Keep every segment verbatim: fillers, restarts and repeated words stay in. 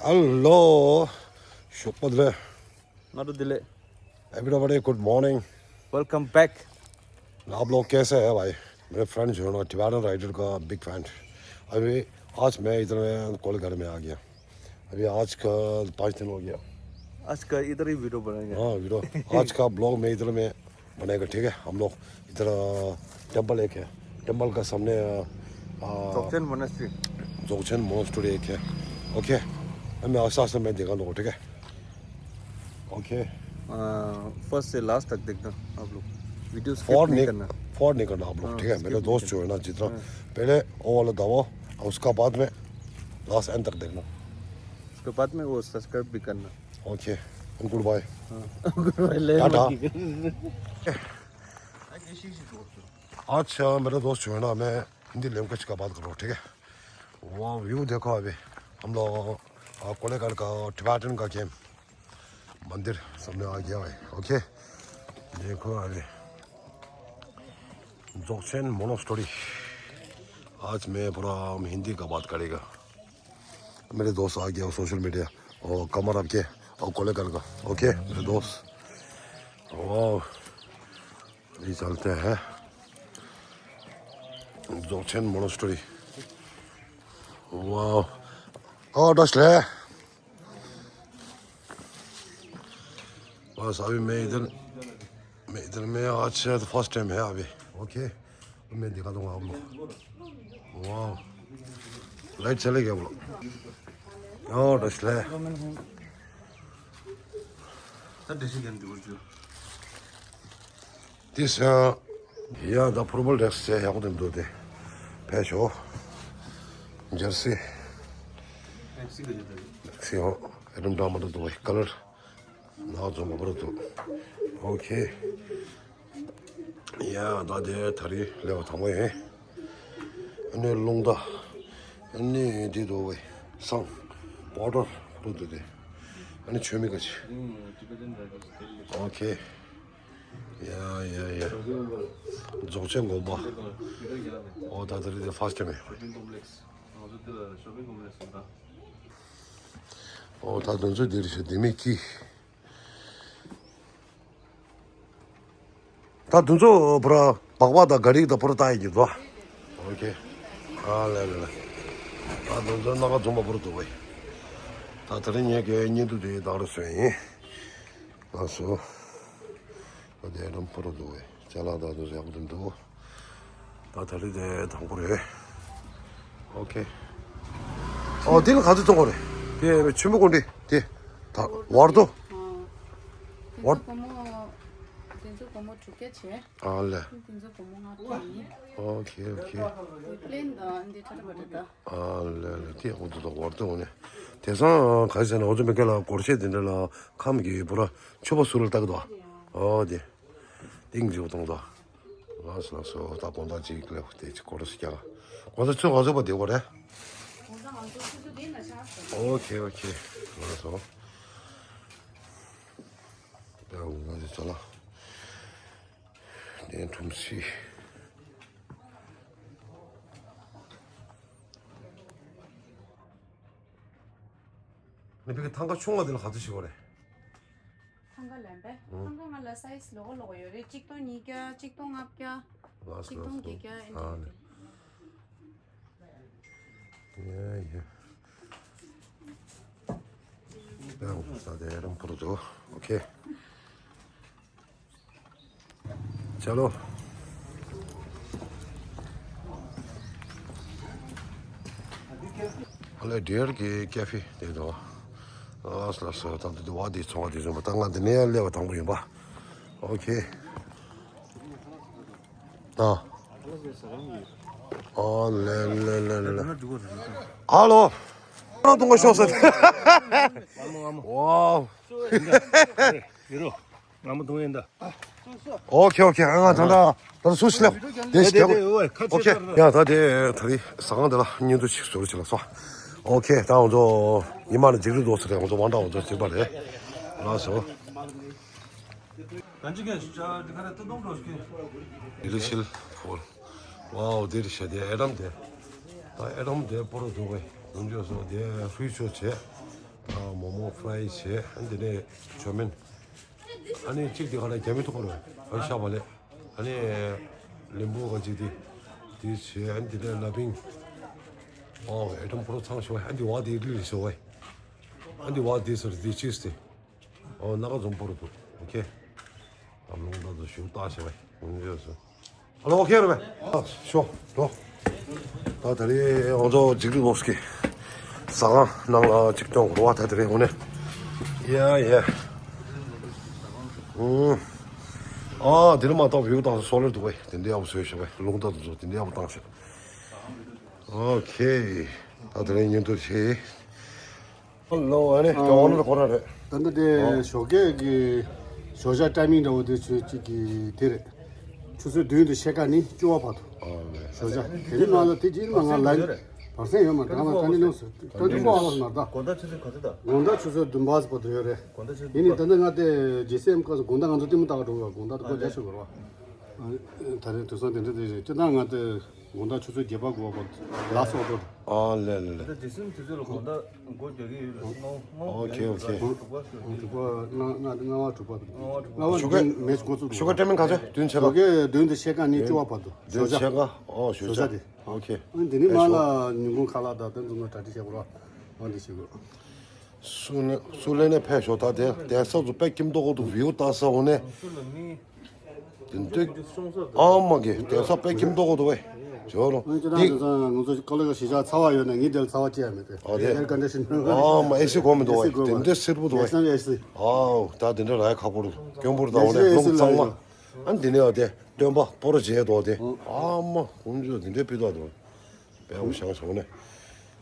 हेलो। शुक्रिया। Not delay. Everybody, good morning. Welcome back. आप लोग कैसे हैं भाई? मेरे फ्रेंड जो है ना, टिबेटन राइडर का बिग फैन। अभी आज मैं इधर में कोलेघाट में आ गया। अभी आज का पाँच दिन हो गया। आज का इधर ही वीडियो बनाएंगे। हाँ, वीडियो। आज का ब्लॉग मैं इधर में बनेगा, ठीक है? हम लोग इधर, अ, टेम्पल एक है, टेम्पल का सामने, अ, अ, Dzogchen Monastery। Dzogchen Monastery एक है। ओके, मैं आस्ते आस्ते मैं दिखा दूंगा, ठीक है? ओके। अ, फर्स्ट से लास्ट तक देखना आप लोग, वीडियो स्किप फॉर नहीं नहीं करना। फॉर नहीं करना आप लोग, हाँ, ठीक है? स्किप मेरे नहीं दोस्त जो करना। है ना, जितना हाँ। पहले वो वाला दबाओ, और उसका बाद में लास्ट एंड तक देखना। उसके बाद में वो सब्सक्राइब भी करना। Okay, good bye. हाँ। गुड बाय, ले टाटा। आज, अ, मेरे दोस्त जो है ना, मैं हिंदी लैंग्वेज का बात कर रहा हूँ, ठीक है? वाह, व्यू देखो अभी। हम लोग, अ, कोलेघाट का टिबेटन का गेम मंदिर सामने आ गया है। ओके, देखो अभी Dzogchen Monastery। आज मैं पूरा हम हिंदी का बात करेगा। मेरे दोस्त आ गया सोशल मीडिया और कमर आपके और कोलेघाट का। ओके मेरे दोस्त, वाह, ये चलते हैं Dzogchen Monastery। वाह, और दस ले। बस अभी मैं इधर, मैं इधर में आज शायद फर्स्ट टाइम है अभी। ओके, मैं दिखा दूंगा आप लोग। वाह, लाइट चले गया बोलो। और दस ले। This, uh, yeah, the purple dress, yeah, ཡག་པོ་འདུག་དེ། ཕལ་ཆེར་ཇར་སི། སི་ཧོ། ཨེ་རམ་འདྲ་མི་འདུག་དེ་ཀ་ལར། ནག་འཛོམས་པ་འདུག་ཨོ་ཁེ། ཡ་ད་དེ་ད་རེས་ལས་པ་དང་པོ་ཡིན། ཨ་ནི་རླུང་རྟ། ཨ་ནི་འདི་འདུག་བས། བསང་། པའོ་ཌར་འདུག་དེ། ཨ་ནི་མཆོད་མེ་ག་ཅི། ཨོ་ཁེ། ཡ་ཡ་ཡ། རྫོགས་ཆེན་དགོན་པ། ཨོ་ད་ད་རེས་དེ་ཕར་སི་ཊེ་མེ། ཨོ་ད་དུང་ཚོད་འདིར་ཤོད་དེ་མི་ཀི། ད་དུང་ཚོད་པུ་ར་སྦག་སྦག་དང་ག་རིག་དང་པུ་ར་ལྟ་ཡི་གི་འདུག་ཨོ་ཁེ། ཨ་ལེ་ལེ་ལེ། ད་དུང་ཚོད་སྣ་ཁ་འཛོམས་པ་པུ་ར་འདུག་བས། ད་ད་རེས་ངས་ཀྱི་བརྙན་ཐུང་དེ་བཏང་རུ་སོན་ཡིན། ལགས་སོ། ཨོ་དེ་རམ་པོ་རོ་འདུག་བས། ཅ་ལག་དང་དུ་ཡག་པོ་འདུག་ད་ད་རེས་དེ་དང་པོ་རེད། ཨོ་ཁེ། ཨོ་དེ་ལ་ག་ཚོད་གཏོང་དགོས་རེད། དེ་ཆུ་མོ་ཀོང་ཏི་དེ། ད་བར་དོ། ཨ། དེ་བར། ཚོ་སྒོར་མོ། དེ་ཚོ་སྒོར་མོ་དྲུག་བརྒྱ་བྱས། ཨ་ལེ། དེ་ཚོ་སྒོར་མོ་ལྔ་བརྒྱ་ཡིན། ཨོ་ཁེ་ཨོ་ཁེ། དེ་པི་ལེན་དང་འདི་ཁྲ་ཁྲ་བ་རེད་ད། ཨ་ལེ་ལེ། དེ་ཨོ་དེ་ད་བར་དོ་ནས། དེང་སང་ག་རེ་ཟེར་ན་ཨོ་ཚོ་མི་སྐད་ལ་སྒོར་གཞས་དེ་འདྲ་ལ་ཁམས་ཀྱི་པུ་ར་ཆུ་བ་སུ་ལ་ལྟ་གི་འདུག་ཨོ་དེ། ཏིང་འཛིན་གཏོང་དང་། ལགས་སོ་ལགས་སོ། ད་དགོང་དག་ཅིག་ལས་དེ་ཅིག་སྐོར་སུ་རྒྱག་དགོང་དག་ཚོད་ག་ཚོད་པ་བསྡད་དགོས་རེད། དགོང་དག་ང་ཚོ་ཆུ་ཚོད་བདུན་ལ་ཆགས་སོང་། ཨོ་ཁེ་ཨོ་ཁེ། ལགས་སོ། ད་འོ་ང་ཚོ་ལ། དེ་ཁྲོམ་སི། ནི་བི་གི་ཐང་ག་ཆུང་བ་དེ་ལ་ག་ཚོད་ཞིག་དགོས་རེད། ཐང་ག་ལེན་པས། ཨང་། ཐང་ག་ང་ལ་སའི་ཛི་ལོགས་ལོགས་ཡོད་རེད། གཅིག་སྟོང་ཉིས་བརྒྱ། གཅིག་སྟོང་ལྔ་བརྒྱ། ལགས་སོ་གཅིག་སྟོང་ལགས་སོ། བརྒྱད་བརྒྱ་ཨེ་འདྲ་ཨ་ཡོད་རེད། ཡ་ཡ། ཡང་ས་དེ་རང་པོར་འགྲོ། ཨོ་ཁེ། ཅ་ལོ། ཨ་ལེ་ཌི་ཡར་གི་ཀེ་ཧྥེ་དེ་དང་། ལགས་སོ་ལགས་སོ། ད་དུ་དུ་བ་དེ་ཚོང་བ་དེ་བཟོས་པ་ད་ང་འདི་ནས་སླེབས་པ་དང་པོ་ཡིན་པ། ཨོ་ཁེ། ཨ། ཨ་ལེ་ལེ་ལེ་ལེ། ཧ་ལོ། རང་གཏོང་ག་ཤོག་ཟེར། ཝའོ། ཡིན་རོ། ང་མ་གཏོང་ཡིན་ད། ཨོ་ཁེ་ཨོ་ཁེ། ཨ་ང་ད་ད་ད་སུ་སླེབས། དེ་ཞིག་ལེབ། ཨོ་ཁེ། ཡ་ད་དེ་ད་རེས་ཟ་ཁང་དེ་ལ་བརྙན་ཐུང་ཞིག་བཟོ་རུ་ཆེ་ལ་སོ། ཨོ་ཁེ། ད་ང་ཚོ་ཉི་མ་ནས་འཇིགས་རུ་རྡོ་སུ་རེད། ང་ཚོ་དབང་གྲགས་ང་ཚོ་འཇིགས་པ་རེད། ལགས་སོ། ལི་ཤིལ་ཕོལ། ཝའོ་དེ་རེད་ཤག་དེ་ཨེ་རམ་དེ། ད་ཨེ་རམ་དེ་པོ་རོ་འདུག་གས། ཡོང་རྒྱུ་སོ་དེ་ཧུའི་ཆོ་བྱས། མོག་ཕ་རའི་བྱས། ཨ་ནི་དེ་ནས་ཆོ་མིན། ཨ་ནི་གཅིག་དེ་ག་ལ་རྒྱ་མི་ཐུག་པ་རེད། ཨ་ནི་ཤ་བག་ལེབ། ཨ་ནི་ལིམ་བུ་ག་གཅིག་དེ་དེ་བྱས། ཨ་ནི་དེ་ནས་ལ་ཕིང་། ཨོ་ཨེ་ཊམ་པོ་རོ་ཚང་ཤོ་ཨ་ནི་དེ་བ་དེ་རི་ལི་ཤོ་ཨ་ནི་དེ་བ་དེ་སར་དེ་ཅིས་དེ། ཨོ་ན་ག་འཛོམས་པོ་རུ་འདུག་ཨོ་ཁེ། ཨ་ལུང་ད་དུ་ཞུ་ལྟ་བྱས་པ་ཡིན་ཟེར་སོང་། ཨ་ལོ་ཨོ་ཁེ་རེད་པས། ཨ་ཤོ་ལོ། ད་ད་རེས་ང་ཚོ་འཇིགས་རི་ལོགས་ཀྱི་ཟ་ཁང་ནང་ལ་ཅིག་སྟོན་དགོས་པ། ད་ད་རེས་འོ་ནས། ཡ་ཡ། ཨུམ། ཨ་དེ་ནི་མ་གཏོགས་བིའུ་བཏང་སོ་སོ་ལེར་འདུག་པས། དེ་འདྲའི་ཡག་པོ་བཟོས་ཤག་པས། ལུང་ད་དུ་ཚོ་དེ་འདྲའི་ཡག་པོ་བཏང་ཤག་ཨོ་ཁེ། ད་ད་རེས་བརྙན་ཐུང་བྱེད། ལོ་ཨ་ནི་ཨ། ཀྱོང་ནོར་ཁོ་ར་རེད། ད་ལྟ་དེ་ཨོ། ཞོགས་ཀས་ཀྱི་ཞོགས་ཇ་ཊའི་མིང་འདྲ་བོ་དེ་ཆུ་གཅིག་གི་དེ་རེད། ཆུ་ཚོད་བདུན་དུ་ཕྱེད་ཀ་ནས་བཅུ་པ་བར་དུ། ཨ་ལེ། ཞོགས་ཇ་དེ་ནི་མ་ལ་དེ་རྗེས་མ་ང་ལ་བར་སེང་ཡོད་མ་རེད། ང་ལ་ཀ་ནི་ནོ་སུ་ཀ་ནི་ནོ་ཨ་ལ་མ་རེད། དགོང་དག་ཆུ་ཚོད་ག་ཚོད་དང་། དགོང་དག་ཆུ་ཚོད་བདུན་པ་བར་དུ་ཡོད་རེད། དགོང་དག་ཆུ་ཚོད་ཡིན་ནི་ད་ལྟ་ང་དེ་ཇེ་སི་ཨེམ་སྐབས་སུ་དགོང་དག་ང་ཚོ་ལྟད་མོ་ལྟ་ག་འགྲོ་བ། དགོང་དག་དུ་ཨ་ཁོ་ལེ། རྒྱ་ཤོད་དགོས་རེད་བ། ད་རེས་དུས་སང་དེ་འདྲ་དེ་རེད། སྤྱིར་བཏང་ང་དེ་དགོང་དག་ཆུ་ཚོད་བརྒྱད་པ་དགུ་པ་བར་དུ་ལ་སོགས་འགྲོ། ཨ་ལེ་ལེ་ལེ། ད་དེ་སུམ་དུས་ཚོད་ལ་དགོང་དག་སྒོ་རྒྱག་གི་ཡོད་ལ་སྔོན་སྔོན། ཨོ་ཁེ་ཨོ་ཁེ། དྲུག་པ་ཤོད་དྲུག་པ་ལྔ་ལྔ་ལྔ་པ་དྲུག་པ་དང་། ལྔ་པ་ཤུ་དྲུག་པ་མེ་ཆི་ཀོ་ཚུགས་ཞུ་ག་འགྲོ་བ། ཊའི་མིང་ག་ཚོད། བདུན་ཕྱེད་ཀ། ཞོགས་ཀས་བདུན་དུ་ཕྱེད་ཀ་ནས་བཅུ་པ་བར་དུ། བདུན་ཕྱེད་ཀ། ཨོ་ཞོགས་ཇ། ཞོགས་ཇ་དེ། ཨོ་ཁེ། ཨ་འདི་ནི་མ་ལ་ཉིན་གུང་ཁ་ལག་དང་དེ་ཚོ་ནང་གྲ་སྒྲིག་བྱེད་དགོས་ར། ཨ་འདི་བྱེད་དགོས། སུ་ལེ་སུ་ལེ་ནས་ཕེབས་ཤོག་ད་དེ་དེང་སང་ཚོ་དཔེ་ཁྱིམ་ཐོག་གོ་འདུག་བིའུ་ལྟ་ས་འོ་ནས། དེ་འདྲ། ཨ་མ་གི་དེང་སང་དཔེ་ཁྱིམ་ཐོག་གོ་འདུག་བས། ཇོ་རོ། ཨ་ཅི་ད་འདི་དེང་སང་ང་ཚོ་ཀོ་ལེ་གཞིས་ཆགས་ཚ་བ་ཡོད་ན་ངའི་དེར་ཚ་བ་ཅི་ཡང་མེད་པས། ཨ་དེ། ཨེར་ཀོན་ཌི་ཤན། ཨ་མ་ཨེ་སི་གོ་མི་འདུག་བས། ཨེ་སི་གོ་དེ་འདྲ་སེར་པོ་འདུག་བས། ནེ་ཤ་ནལ་ཨེ་སི། ཨའོ་ད་དེ་འདྲ་ར་ཡ་ཁག་པོ་རུ་སྐྱོན་པོ་རུ་ད་འོ་ནས་ནེ་ཤ་ནལ་ཨེ་སི་རླུང་གཙང་མ། ཨ་འདི་ནས་ཨ་དེ། སྟོན་པ་སྤོ་རོ་བྱས་འདུག་དེ། ཨ་མ་ཁོང་ཚོས་དེ་འདྲའི་སྤུས་དག་འདུག་དཔེ་བོ་ཤང་སོང་ནས།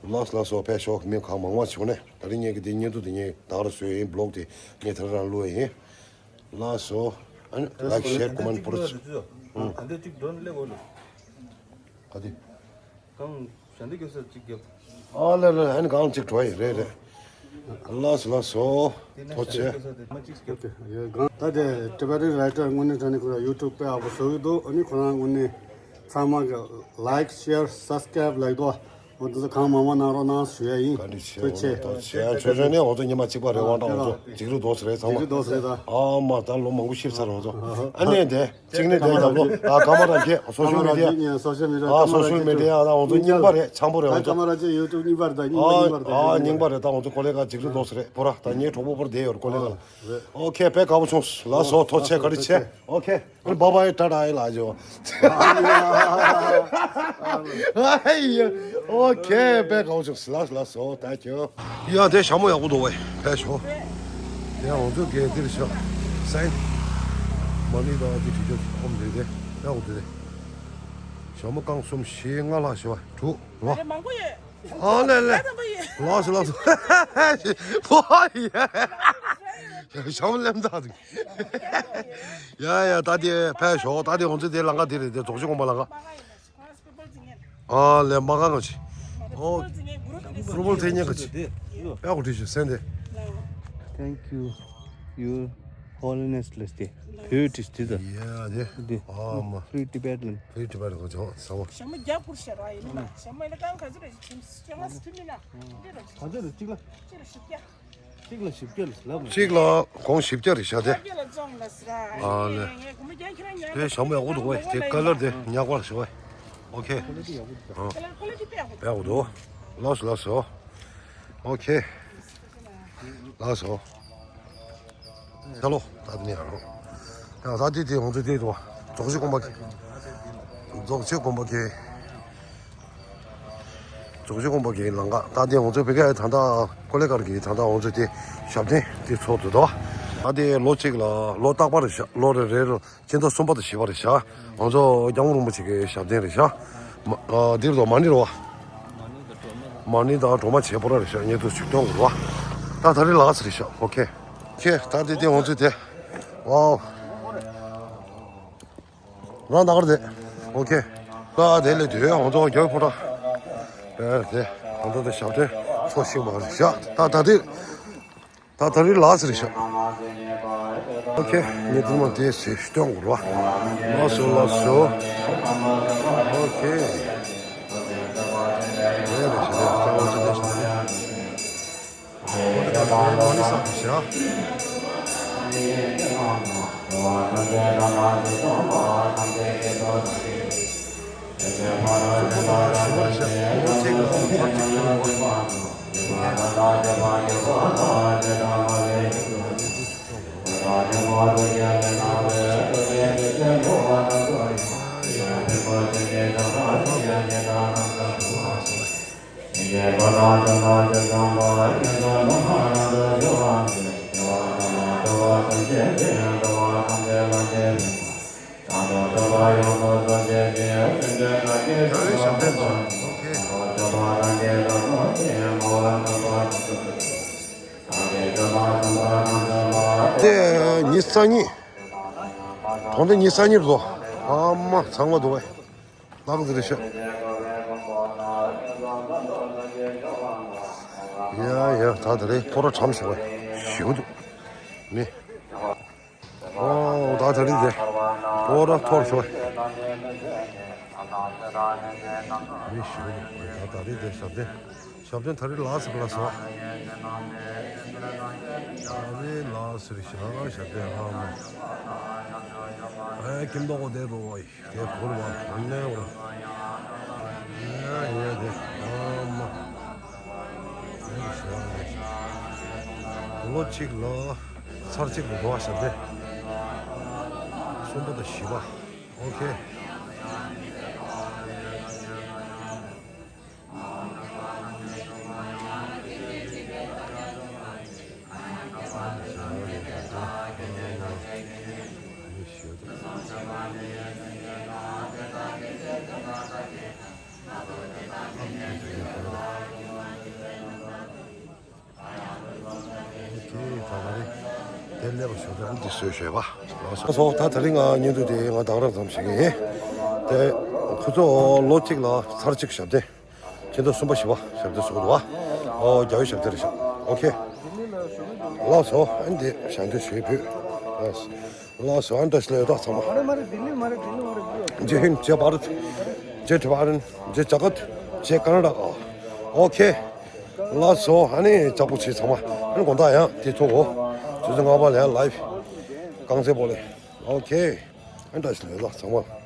ལགས་ལགས་སོ་ཕེབས་ཤོག་མི་གང་མང་མང་བྱུང་ནས། ད་རིང་ངེད་ཀྱི་དེ་བརྙན་ཐུང་དེ་ངས་ད་ག་རང་བཟོས་ཡིན། བི་ལོག་དེ་ངས་ད་ག་རང་བླུགས་ཡིན། ལགས་སོ། ཨ་ནི་ལའིཀ་ཤེར་ཀོ་མེན་ཊི་པུ་ར། ཨུ། ད་འདི་གཅིག་ཌོན་ལེ་གོ་ལོ། ག་དེ། གང་ཞལ་འདེབས་སྐྱོར་ས་གཅིག་རྒྱབ། ཨ་ལེ་ལེ་ཨ་ནི་གང་གཅིག་འགྲོ་ཡི་རེད་རེད། ལགས་སོ་ལགས་སོ། ཐུགས་རྗེ་ཆེ། ད་དེ་ཊི་བེ་ཊན་རའི་ཊར་དངོས་གནས་དྲང་གནས་ཁོ་རང་ཡུ་ཊུབ་དཔེ་ཡག་པོ་བཟོ་གི་འདུག་ཨ་ནི་ཁོ་རང་དངོས་གནས་ཚང་མ་གི་ལའིཀ་ཤེར་སབ་སི་ཀ་རའིབ་ལབ་ཀྱི་འདུག་འོ་འདི་ཚོ་གང་མང་མང་གནང་རོགས་གནང་ཞུ་ཡ་ཡིན། བཀའ་དྲིན་ཆེ། ཐུགས་རྗེ་ཆེ། ཆོས་ཆོས་ནས་འོ་ཚོ་ཉི་མ་གཅིག་པ་རེད། དབང་གྲགས་འོ་ཚོ་འཇིགས་རུ་རྡོ་སི་རེད་ཚང་མ། འཇིགས་རུ་རྡོ་སི་རེད་ད། ཨ་མ་ད་ལོ་མང་པོ་ཤི་ཚར་འོ་ཚོ། ཨ་ནས་དེ། གཅིག་ནས་དེ་ཡག་པོ། ཨ་ཀ་མ་ར་གེ་སོ་ཤལ་མི་ཌི་ཡ། ཨ་སོ་ཤལ་མི་ཌི་ཡ་ད་འོ་ཚོ་རྙིང་པ་རེད། ཆང་པོ་རེད་འོ་ཚོ། ཀ་མ་ར་ཅེ་ཡུ་ཊུབ་རྙིང་པ་རེད་ད། རྙིང་པ་རྙིང་པ་རེད་ད། ཨ་རྙིང་པ་རེད་ད། འོ་ཚོ་ཀོ་ལེ་ག་འཇིགས་རུ་རྡོ་སི་རེད་པོ་ར། ད་ངའི་གྲོགས་པོ་པོར་བསྡད་ཡོད་རེད་ཀོ་ལེ་ག་ལ། ཨོ་ཁེ་དཔེ་དགའ་པོ་བྱུང་། ལགས་སོ་ཐུགས་རྗེ་ཆེ། བཀའ་དྲིན་ཆེ། ཨོ་ཁེ། ཨ་ནི་བྷ་བྷའི་ཊ་ཊ་ཨེ་ལ་ཇོ། ཨ་ཡ། ཨོ་ཁེ་དཔེ་དགའ་པོ་བྱུང་། ལགས་ལགས་སོ་ད་ཁྱོད། ཡ་དེ་ཞྭ་མོ་ཡག་པོ་འདུག་བས། ཕེབས་ཤོག་དེ་ཡང་ང་ཚོ་གས་འདིར་ཤག་སའིན། མ་ཎི་དང་དེ་བྲིས་རྒྱུ་ཁོམ་རེད་དེ། ཡག་པོ་འདུག་དེ། ཞྭ་མོ་རྐང་གསུམ་བཞི་ལྔ་ལྷག་ཞུ་བ་དྲུག་རོ། ཨ་ལེ་ལེ། ལགས་སོ་ལགས་སོ། ཞྭ་མོ་ལེམ་ཐག་འདུག་ཡ་ཡ་ད་དེ་ཕེབས་ཤོག་ད་དེ་ང་ཚོ་དེ་ལམ་ཁ་དེ་རེད་དེ། རྫོགས་ཆེན་དགོན་པ་ལམ་ཁ། ཨ་ལེ་མ་གང་གང་ཆེ། ཨོ། ཀུ་རུ་བུལ་ཐེ་ཉན་ག་ཆེ། དཔེ་ཡག་པོ་བྲིས་ཤག་སེང་དེ། Thank you, Your Holiness ལབ་སྟེ། བོད་བྲིས་དེ་ད། ཡ་དེ། དེ། ཨ་མ། Free Tibetan. Free Tibetan གོ་ཆོག་ས་བ། ཞྭ་མོ་རྒྱ་བསྐུར་ཤག་ར་ཡིན་ན། ཞྭ་མོ་ཡིན་ན་རྐང་ག་ཚོད་རེད་ཅིག་ཁྱིམ་ཅང་ང་སི་ཐུ་མི་ན། འདི་ར་ཅིག་ག་ཚོད་རེད་གཅིག་ལ། གཅིག་ལ་བཞི་བརྒྱ། གཅིག་ལ་བཞི་བརྒྱ་ལ་ལབ་མ། གཅིག་ལ་གོང་བཞི་བརྒྱ་རེད་ཤག་དེ། ཨ་ལེ། དེ་ཞྭ་མོ་ཡག་པོ་འདུག་བས། དེ་ཀ་ལར་དེ་ཉག་པ་ཞུ་བས། ཨོ་ཁེ། ཨ། དཔེ་ཡག་པོ་འདུག་ལགས་སོ་ལགས་སོ། ཨོ་ཁེ། ལགས་སོ། ཆ་ལོ། ད་དེ་ནས་ཡར་ལོ། ཡང་ད་དེ་དེ་ང་ཚོ་དེ་དུ་བ། རྫོགས་ཆེན་དགོན་པ་གི། རྫོགས་ཆེན་དགོན་པ་གི། རྫོགས་ཆེན་དགོན་པ་གི་ལམ་ཁ། ད་དེ་ང་ཚོ་བི་ཀ་ཡ་ད་ལྟ་ཀོ་ལེ་གར་གི་ད་ལྟ་ང་ཚོ་དེ་ཞབས་བརྟན་དེ་ཚོགས་འདུག་དོ། ད་དེ་ལོ་གཅིག་ལ་ལོ་རྟག་པར་ལོ་རེ་རེ་ལ་སྤྱི་ཟླ་གསུམ་པ་དང་བཞི་པ་རེད་ཤག་ང་ཚོ་སྐྱབས་མགོན་རིན་པོ་ཆེ་གི་ཞབས་བརྟན་རེད་ཤག་མ་ཨ་འདིར་དུ་མ་ཎི་རོ། མ་ཎི་དང་སྒྲོལ་མ་བྱེད་པོ་ར་རེད་ཤག་བརྙན་ཐུང་ཞིག་སྟོན་དགོས་ར། ད་ད་རེས་ལགས་རེད་ཤག་ཨོ་ཁེ། ཁེ་ད་དེ་དེ་ང་ཚོ་དེ། ཝའོ། རང་ད་གར་དེ། ཨོ་ཁེ། ཀ་དེ་ལས་དུས་ང་ཚོ་རྒྱབ་ཕོ་བྲང་། དེ་དེ་ང་ཚོ་དེ་ཞབས་བརྟན་ཚོགས་ཤིག་མ་རེད་ཤག་ད་ད་དེ། ད་ད་རེས་ལགས་རེད་ཤག་ཨོ་ཁེ། ངས་དེ་མ་དེ་ཞིག་སྟོན་དགོས་ར། ལགས་སོ་ལགས་སོ། ཨོ་ཁེ། དེ་རེད་ཤག་ད་ང་ཚོ་དེ་ཞབས་བརྟན། མ་ཎི་བསགས་པ་བཞག་དེ་ཉི་ཤུ་རྩ་གཉིས། གྲོང་སྡེ་ཉི་ཤུ་རྩ་གཉིས་རེད་དོ། ཨ་མ་ཚང་མ་འདུག་བས། ལག་ཟེར་ཤག་ཡ་ཡ། ད་ད་རེས་ཁོ་ར་གྲམ་ཤོག་བས་ཞེའུ་འདུག་ནི། ཨོ་ད་ད་རེས་དེ་ཁོ་ར་ཐོར་ཤོག་བས། མི་ཞེའུ་འདུག་བས། ད་ད་རེས་དེ་ཞབས་བརྟན། ཞབས་བརྟན་ད་རེས་ལགས་ཟེར་ལགས་སོ། ད་རེས་ལགས་ཟེར་ཤག་ཞབས་བརྟན་ཧ་མ། ཨེ་ཀིམ་ཏོག་གོ་དེ་རོ་ཨི། དེ་འཁོར་བ་ཨ་ནེ་བ། ཡ་ཡ་དེ་ཨ་མ། དེ་ཞག་རེད། ལོ་གཅིག་ལ་ཚར་གཅིག་ལ་འགྲོ་བ་ཞབས་བརྟན། གསུམ་པ་དང་བཞི་པ། ཨོ་ཁེ། དེ་ལས་པ་ཞོ་དང་འདི་བཟོས་བྱས་པ། སོ་ད་དེ་རིང་ང་བརྙན་ཐུང་དེ་ང་དག་རང་ཙམ་ཞིག་ཡིན། དེ་ཁོ་ཚོ་ལོ་གཅིག་ལ་ཚར་གཅིག་ཞབས་བརྟན། ཁྱེད་ཚོ་གསུམ་པ་བཞི་པ་ཞབས་བརྟན་བཟོ་འདུག་བ། ཨོ་རྒྱ་ཡོད་ཞབས་བརྟན་རེད་ཤག་ཨོ་ཁེ། ལགས་སོ། ཨ་ནི་དེ་ཞབས་བརྟན་ཞུས་ཕུལ། ལགས་སོ། ཨ་ནི་བཀྲ་ཤིས་བདེ་ལེགས་ཚང་མ། མ་རེད་མ་རེད། ལྡི་ལི་མ་རེད། ལྡི་ལི་མ་རེད། ཇེ་ཧིན། ཇེ་བྷ་རད། ཇེ་ཐི་བྷ་རན། ཇེ་ཇ་གཏ། ཇེ་ཀ་ན་ཌ་ཀ། ཨོ་ཁེ། ལགས་སོ། ཨ་ནི་ཅག་པོ་བྱེད་ཚང་མ། ཨ་ནི་དགོང་དག་ཡང་དེ་ཐུག་གོ། ཆུ་ཚོད་ལྔ་པ་ལ་ཡང་ལའིབ། རྐང་རྩེད་སྤོ་ལོ། ཨོ་ཁེ། ཨ་ནི་བཀྲ་ཤིས་བདེ་ལེགས་ཚང་མ།